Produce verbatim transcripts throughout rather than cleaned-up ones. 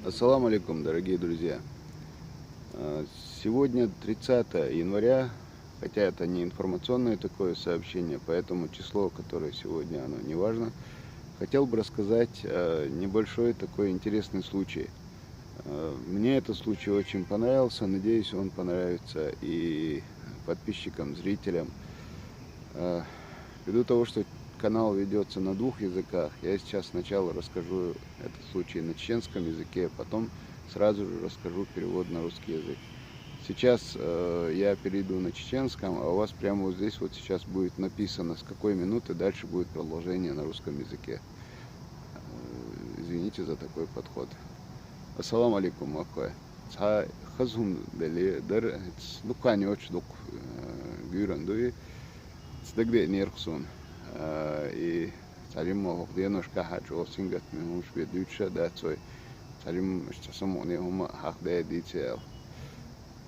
Ассаламу алейкум, дорогие друзья. А, Сегодня тридцатое января, хотя это не информационное такое сообщение, поэтому число, которое сегодня, оно не важно. Хотел бы рассказать э, небольшой такой интересный случай. Э, Мне этот случай очень понравился, надеюсь, он понравится и подписчикам, зрителям. Э, Ввиду того, что канал ведется на двух языках, я сейчас сначала расскажу этот случай на чеченском языке, а потом сразу же расскажу перевод на русский язык. Сейчас э, я перейду на чеченском, а у вас прямо вот здесь вот сейчас будет написано, с какой минуты дальше будет продолжение на русском языке. Э, Извините за такой подход. Ассаламу алейкум, махкой. Цхьа хаза хӀума дале дар, дуккха йоцуш дукха гуьйран ду и. Цу дагадеънера суна. Э, И цхьа жимма хӀокху деношкахь а чӀогӀа сингаттаме хӀумаш бен дуьйцуш а дац вай. Цхьа жимма иштта самукъане хӀума а хьахдеа дийца аьлла.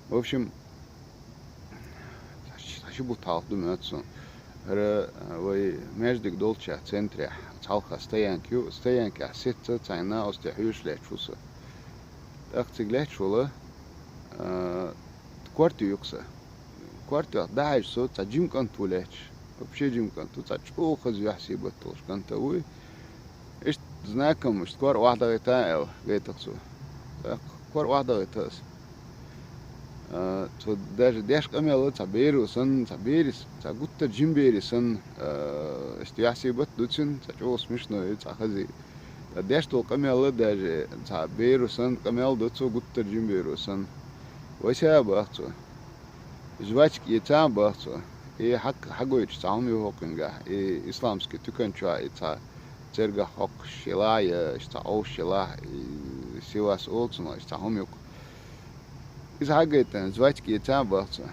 В общем, цхьа ши бутт хьалха ду моьтту суна. ХӀара а, вай маьждиг долчохь центрехь цхьалха стоянка ю, стоянкехь сецца цхьана оцу тӀе хьоьжуш лаьтташ ву со. ТӀаккха цига лаьтташ вала, а, корта юкъа сан. Корта юкъа дӀахьаьжча со цхьа жима кӀант ву лаьтташ. Вообще жима кӀант ву, цхьа чӀогӀа хаза юьхь-сибат долуш кӀант а вуй. Иштта знаком, иштта кор охьадахийтина аьлла, гайтах цо. ТӀаккха кор охьадахийта аса. А, Цо даже деш къамел цхьа беро санна, цхьа берис, цхьа гуттар жима бере санна, а, иштта юьхь-сибат ду цуьнан, цхьа чӀогӀа смешно ю, цхьа хаза. Ткъа деш долу къамел даже цхьа беро санна къамел ду цо, гуттар жима беро санна. Вася бах цо. Жвачка эца бах цо. И хьаг-, хьагойтуш цхьа хӀума ю хӀокхуьнгахь, и исламский туькан чохь и цхьа цергах хьокхуш елахь я, иштта цхьа Ӏовш елахь, и сивас олу цунах, иштта цхьа хӀума юкъа. Иза хьагайтина, жвачка эца бах цо.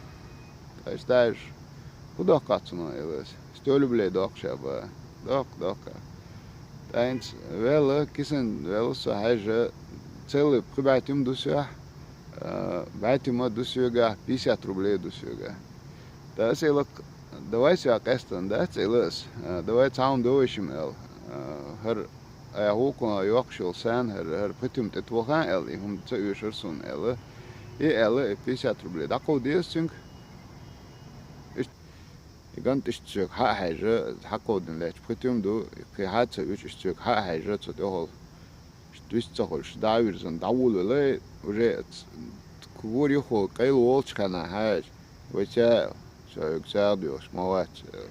Ткъа иштта аьлча, хӀун доккху цунах, элира аса. Сто рублей доккху ша бах. Доккху, доккху. ТӀаьхьенца ваьлла, кисана ваьлла со хьаьжжа, целый пхи бӀе туьма ду соьгахь, а, бӀе туьма ду соьгахь, пятьдесят рублей ду соьгахь. Ткъа аса элира, давай соьга къаьстина дац, элира аса, а, давай цхьа хӀума до вайшимма аьлла. А, хӀара айхьа вукхунах йоккхуш йолу сана, хӀара, хӀара пхи туьма тӀетоха аьлла, и хӀума ца оьшура суна аьлла. И аьлла, и пятьдесят рублей дӀакховдийра аса цуьнга. Иштта, и кӀант иштта соьга хьа а хьаьжжа, хьакховдийна лаьтташ пхи туьма ду, и кхин хьа а ца оьшу, иштта соьга хьа а хьаьжжа, цу тӀехула. Иштта вист ца хуьлуш, дӀа а вирзина, дӀавуллура, уже ц-, кху вур юххе къайла волчу хенахь хьаьжча, вай ца, ша хьоьга сагӀа доьхуш ма вац, э,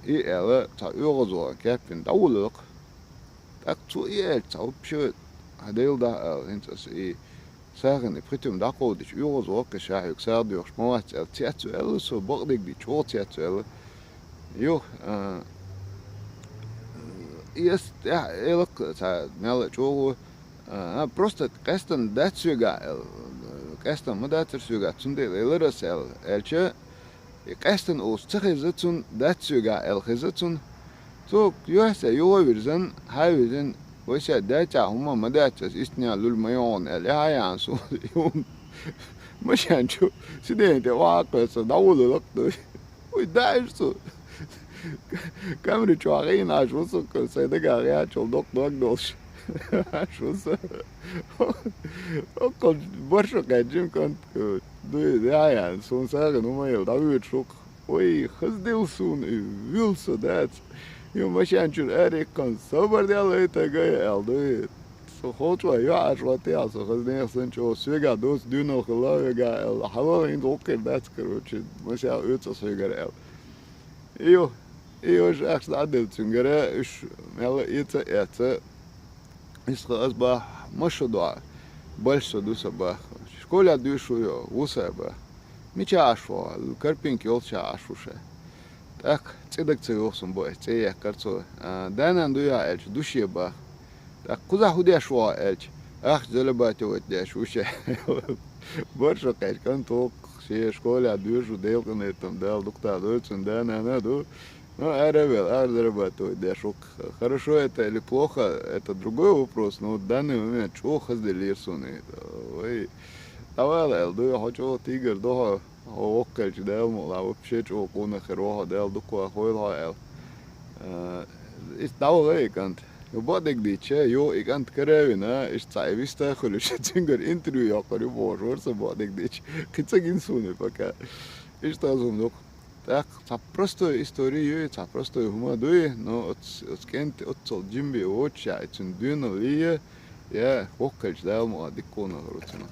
и аьлла, цхьа оьгӀазвахана кеппина дӀавуллура-кх. ТӀаккха цо и аьлча, цхьа вообще хьан дайла дахь ала, хӀинца аса и сагӀина и пхи туьма дӀакховдийча, оьгӀазвахана ша хьоьга сагӀа доьхуш ма вац аьлла, цецваьлла со, бакъдерг дийцича, чӀогӀа цецваьлла. Юха, а, и ас тӀаьхьа элира-кх цхьа мелла а чӀогӀа, а, просто къаьстина дац соьгахь аьлла, къаьстина ма дацара соьгахь, цундела элира аса аьлла, аьлча, и къаьстина олуш ца хеза цунна, дац соьгахь аьлла хеза цунна. Цо юьхьанца юха а вирзина, хьа а вирзина, вай ша дайчахь хӀумма а ма дац аса, истинехь луьра ма ю хьуна аьлла, и хьа а яхьана суна, и хӀума машен чу сиденан тӀе охьа а кхоьссина, дӀавуллура-кх дуй. Вуй, даьӀаш цо. Камри чохь гӀийна Ӏаш ву со, сайн дагахь гӀертачул доккха дог долуш. Ӏаш ву со. Оккхул баршо кхаьчча жима кӀант дуй, яхьана, суна сагӀина хӀума а елла, дӀавоьдуш ву-кх. Вай, хаза дилла суна и, вуьлла со дац. Ю машен чуьра ара иккхина, собар де лайта гай аьлла дуй. Со холчохь юьхьӀаьржа ван тӀехь, со хаза нехан санна чӀогӀа соьгахь доцу доьналла хилла вегахь аьлла, хьалол хӀинца гӀуллакх хир дац, короче, масех оьцу аса хьоьгара аьлла. И ю, и ю, ахча дӀа а делла цуьнгара, уьш мелла а эца а эцна, иза аса бах, маша доӀа, больше со ду сан бах. Школе доьшуш ву йо, ву сан бах. Мича Ӏаш ву хьо? Карпинка йолча Ӏаш ву ша. ТӀаккха цӀе дага ца йоху суна бу аса, цӀе яьккхира цо. А, да-нана дуй хьо аьлча, ду шен бах. ТӀаккха кхузахь хӀун деш ву хьо аьлча, ахча зарабатывать деш ву ша. Баршо кхаьчча кӀант ву-кх, шен школехь доьшу, Делан къинхетам, Дала дукха дойла цунна, да-нана а ду. Ну, ара а велла, ара зарабатывать деш ву-кх. Хорошо это или плохо, это другой вопрос, но в данный момент чӀогӀа хаза деллера суна и. Вай, дӀавала аьлла дуй, хьо чӀогӀа тигр ду хьо. Хьо воккхавелча Дала мукъ лахь, вообще чӀогӀа къонах хир ву хьо, Дала дукха вахавойла хьо аьлла. Э, иза дӀавахара и кӀант. Баадигдича, йо, икӀант каравина, иш цаӀ виста хулиш, цунгар интервью якъари божорса баадигдич. Кицагин суни пока. Иш тазумдук. Так, ца простой история, ца простой гьума дуи, но оц-, оцкент, оццал джимби, оча, ицун дюна лия, я, хоккалч дал ма, диккона руцина.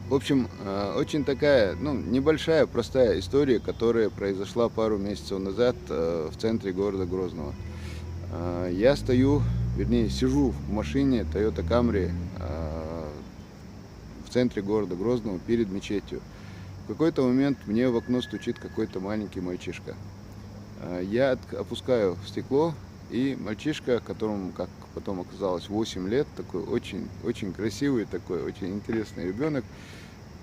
В общем, э, очень такая, ну, небольшая, простая история, которая произошла пару месяцев назад, э, в центре города Грозного. Э, я стою, вернее, сижу в машине Toyota Camry, э, в центре города Грозного перед мечетью. В какой-то момент мне в окно стучит какой-то маленький мальчишка. Э, я от-, опускаю стекло, и мальчишка, которому, как потом оказалось, восемь лет, такой очень, очень красивый, такой очень интересный ребенок,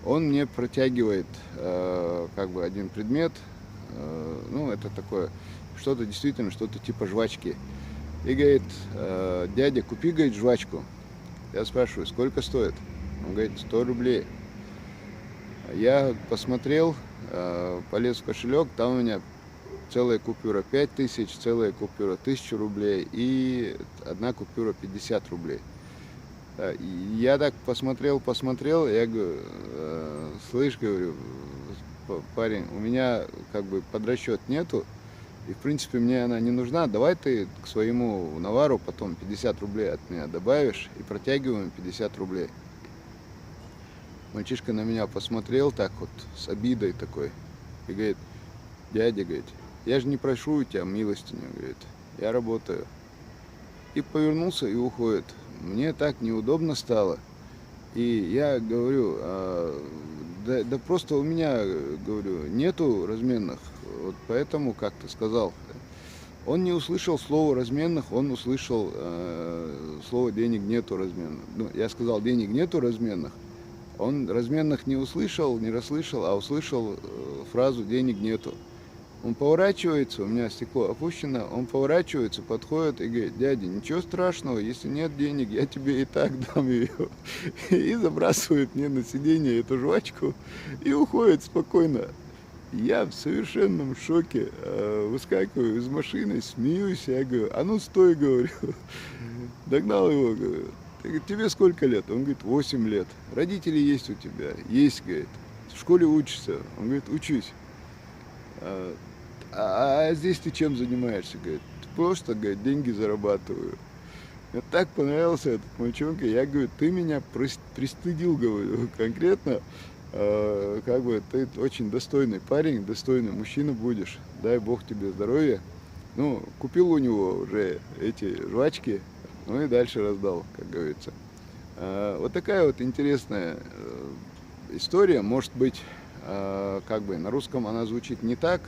он мне протягивает, э, как бы, один предмет, э, ну, это такое, что-то действительно, что-то типа жвачки. И говорит: «Э, дядя, купи, говорит, жвачку». Я спрашиваю: «Сколько стоит?» Он говорит: «Сто рублей». Я посмотрел, э, полез в кошелек, там у меня целая купюра пять тысяч, целая купюра тысяча рублей и одна купюра пятьдесят рублей. Да, и я так посмотрел, посмотрел, я говорю: «Э, слышь, говорю, п-, парень, у меня как бы под расчет нету, и в принципе мне она не нужна, давай ты к своему навару потом пятьдесят рублей от меня добавишь», и протягиваем пятьдесят рублей. Мальчишка на меня посмотрел так вот, с обидой такой, и говорит: «Дядя, говорит, я же не прошу у тебя милостыню, говорит, я работаю». И повернулся и уходит. Мне так неудобно стало. И я говорю: «А, да, да просто у меня, говорю, нету разменных, вот поэтому как-то сказал». Он не услышал слово «разменных», он услышал, э, слово «денег нету разменных». Ну, я сказал: «Денег нету разменных». Он разменных не услышал, не расслышал, а услышал, э, фразу «денег нету». Он поворачивается, у меня стекло опущено, он поворачивается, подходит и говорит: «Дядя, ничего страшного, если нет денег, я тебе и так дам ее». И забрасывает мне на сиденье эту жвачку и уходит спокойно. Я в совершенном шоке, э, выскакиваю из машины, смеюсь, я говорю: «А ну стой», говорю. Догнал его, говорю: «Ты, говорит, тебе сколько лет?» Он говорит: «Восемь лет». «Родители есть у тебя?» «Есть», говорит. «В школе учишься?» Он говорит: «Учусь». «А, а, а здесь ты чем занимаешься?» Говорит: «Просто, говорит, деньги зарабатываю». Мне так понравился этот мальчонка. Я говорю: «Ты меня прос-, пристыдил», говорю, «конкретно. Э, как бы ты очень достойный парень, достойный мужчина будешь. Дай Бог тебе здоровья». Ну, купил у него уже эти жвачки, ну и дальше раздал, как говорится. Э, вот такая вот интересная, э, история. Может быть, э, как бы на русском она звучит не так,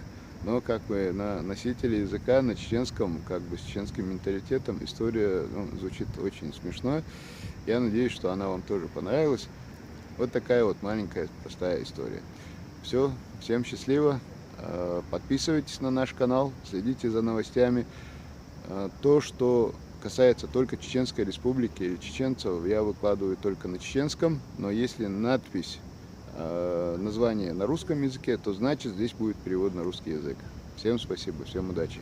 но как бы на носителе языка, на чеченском, как бы с чеченским менталитетом история, ну, звучит очень смешно. Я надеюсь, что она вам тоже понравилась. Вот такая вот маленькая простая история. Все, всем счастливо. Э, подписывайтесь на наш канал, следите за новостями. Э, то, что касается только Чеченской Республики или чеченцев, я выкладываю только на чеченском, но если надпись, э, название на русском языке, то значит здесь будет перевод на русский язык. Всем спасибо, всем удачи.